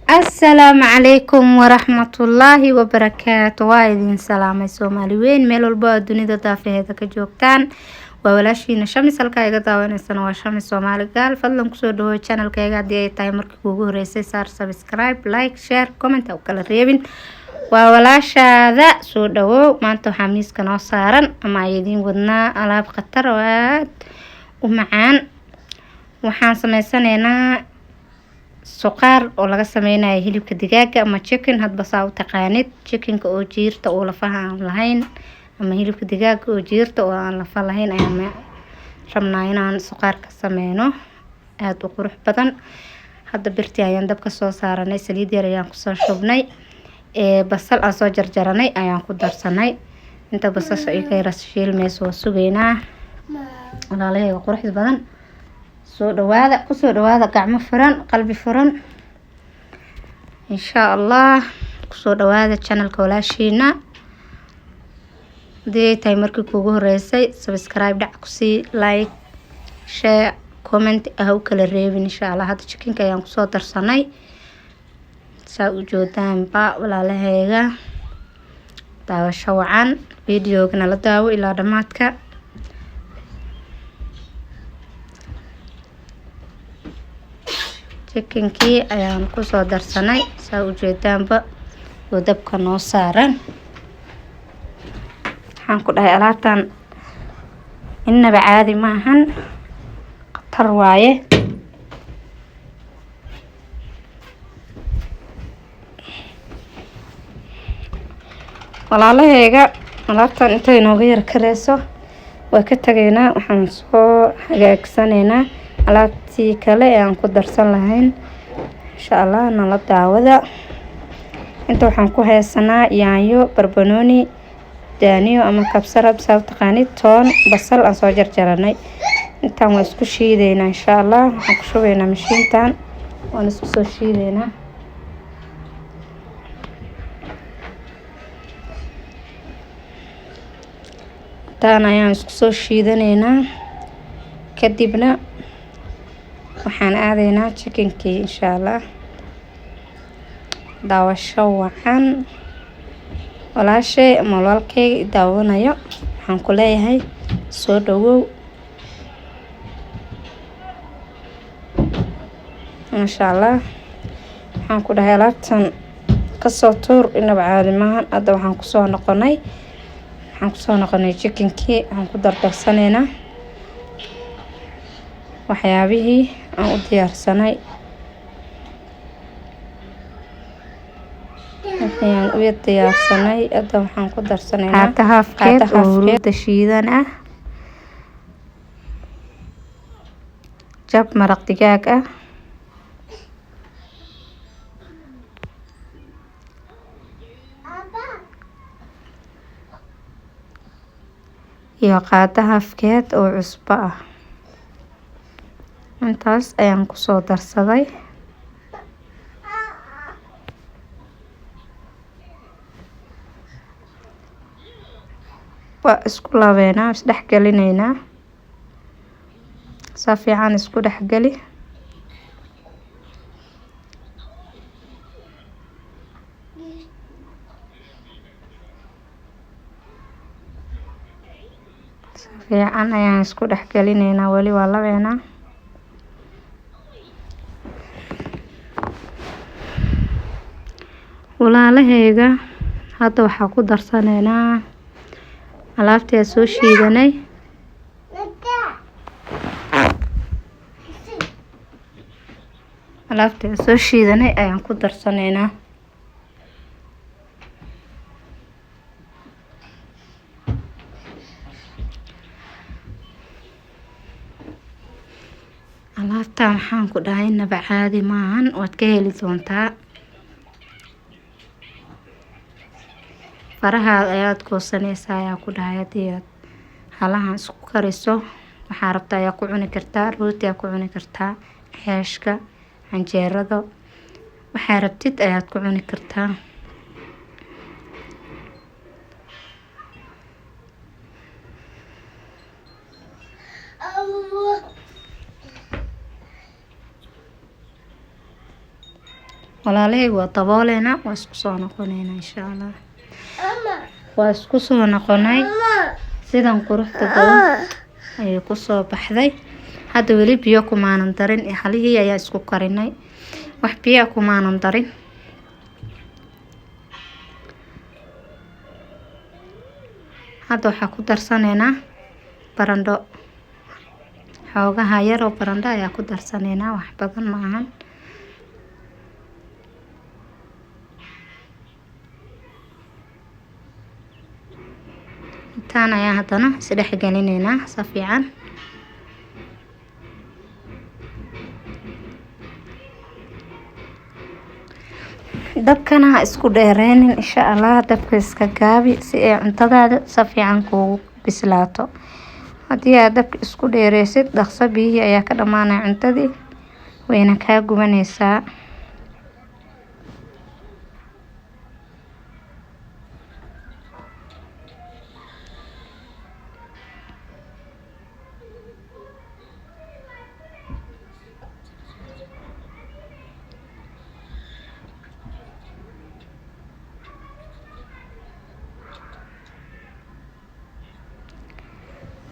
Asalaamu calaykum waraxmatullaahi wabarakaatu. Waa idin salaamay Soomaali weyn meel walbo aad dunida daafaheeda ka joogtaan. Waa walaashiina Shamis, halkaa iga daawanaysana waa Shamis Soomaali Gaal. Fadlan kusoo dhawo channelkayga haddii ay tahay markii kuugu horeysay, saar subscribe, like, share, comment, ha u kala reebin. Waa walaashaada, soo dhawow. Maanta waxaa miiska noo saaran ama ay idiin wadnaa alaab khatar oo aada u macaan. Waxaan sameysanaynaa suqaar oo laga sameynayo hilibka digaaga ama chicken, hadba saa u taqaanid. Chickenka oo jiirta oo lafaha aan lahayn ama hilibka digaaga oo jiirta oo aan lafa lahayn ayaan rabnaa inaan suqaar ka sameyno aada u qurux badan. Hadda birtii ayaan dabka soo saaranay, saliid yar ayaan kusoo shubnay, basal aan soo jarjaranay ayaan ku darsanay. Inta basasha ay ka yara shiilmayso waa sugaynaa. Walaalahayga quruxda badan, soo dhawaada, kusoo dhawaada gacmo furan, qalbi furan, insha Allah. Kusoo dhawaada channelka walaashiina. Haddii ay tahay markii kuugu horeysay, subscribe dhac kusii, like, share, comment ah u kala reebin, insha Allah. Hadda chickenka ayaan kusoo darsanay, saa u joodaanba. Walaalahayga, daawasho wacan, videogana la daawo ilaa dhammaadka. Chickenkii ayaan kusoo darsanay, saa ujeedaanba, oo dabka noo saaran. Waxaan ku dhahay alaabtan innaba caadi ma ahan, khatar waaye. Walaalahayga, alaabtan intay nooga yar kareyso waa ka tagaynaa. Waxaan soo hagaagsanaynaa alaabtii kale ee aan ku darsan lahayn, insha Allah. Nala daawada. Inta waxaan ku haysanaa yaanyo, barbanooni, daaniyo ama kabsarab saa u taqaanid, toon, basal aan soo jarjaranay. Intaan waa isku shiideynaa, insha Allah. Waxaan ku shubaynaa mashiintan, waan isku soo shiideynaa. Intaan ayaan isku soo shiidanaynaa, kadibna waxaan aadaynaa chickenkii, insha Allah. Daawasho wacan. Walaashay ama walaalkayga daawanayo, waxaan ku leeyahay soo dhawow. Maasha Allah, waxaan ku dhahay alaabtan kasoo tuur, inaba caadi maahan. Hadda waxaan kusoo noqonay chickenkii. Waxaan ku dardarsanaynaa waxyaabihii aan u diyaarsanay, wixii aan u diyaarsanay. Hadda waxaan ku darsanaynaa qaata haafkeed oo huruuda shiidan ah, jab maraq digaag ah, iyo qaado haafkeed oo cusbo ah. Intaas ayaan kusoo darsaday. Waa isku labeynaa, isdhex gelinaynaa, saa fiican isku dhexgeli. Si fiican ayaan isku dhexgelinaynaa, weli waa labeynaa. Walaalahayga, hadda waxaa ku darsanaynaa alaabtii aan soo shiidanay. Alaabtii aan soo shiidanay ayaan ku darsanaynaa. Alaabtan waxaan ku dhahay naba caadi maahan, waad ka heli doontaa. Farahaada ayaad goosanaysaa ayaa ku dhahay haddii aad halahan isku kariso. Waxaa rabta ayaa ku cuni kartaa, rooti ayaa ku cuni kartaa, xeeshka, canjeerada, waxaa rabtid ayaad ku cuni kartaa. Walaalahayga, waa dabooleynaa, waa isku soo noqoneynaa insha Allah. Waa isku soo noqonay. Sidan quruxda badan ayay kusoo baxday. Hadda weli biyo kumaanan darin, halihii ayaa isku karinay, wax biyaa kumaanan darin. Hadda waxaa ku darsaneynaa barandho, xoogaha yaroo barandho ayaa ku darsaneynaa, wax badan ma ahan. Intaan ayaa haddana isdhex gelineynaa si fiican. Dabkana ha isku dheereynin insha Allah, dabka iska gaabi si ay cuntadaada si fiican kuugu bislaato. Haddii aad dabka isku dheereysid, dhaqso biyihii ayaa ka dhamaanaya cuntadii, wayna kaa gubanaysaa.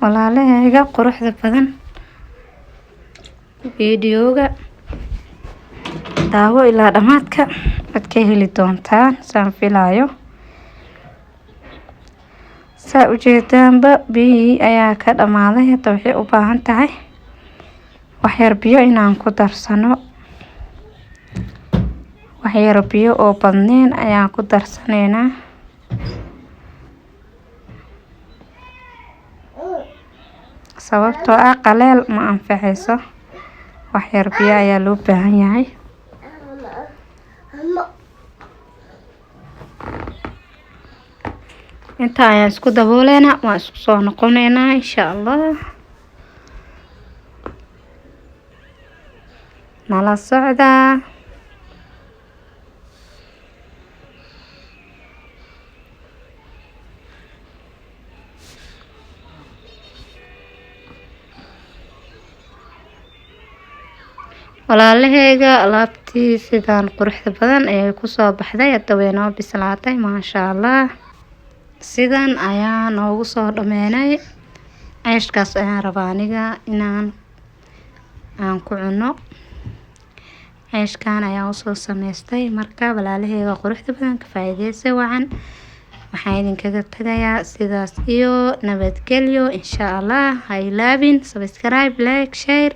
Walaalahayga quruxda badan, videoga daawo ilaa dhamaadka, waad ka heli doontaan saan filaayo. Saa ujeedaanba, biyihii ayaa ka dhamaaday. Hadda waxay u baahan tahay waxyar biyo inaan ku darsano. Waxyar biyo oo badneyn ayaan ku darsaneynaa, sababtoo ah qaleel ma anfaceyso. Waxyar biyo ayaa loo baahan yahay. Inta ayaan isku dabooleynaa, waan isku soo noqoneynaa insha Allah. Nala socdaa. Walaalaheyga, alaabtii sidaan quruxda badan ayay kusoo baxday. Hadda way noo bislaatay, maasha Allah. Sidan ayaa noogu soo dhameynay. Ceeshkaas ayaan rabaa aniga inaan aan ku cuno. Ceeshkan ayaa usoo sameystay. Marka walaalaheyga quruxda badan, ka faa'iideysa wacan. Waxaan idinkaga tagayaa sidaas iyo nabadgelyo insha Allah. Ha ilaabin subscribe, like, share.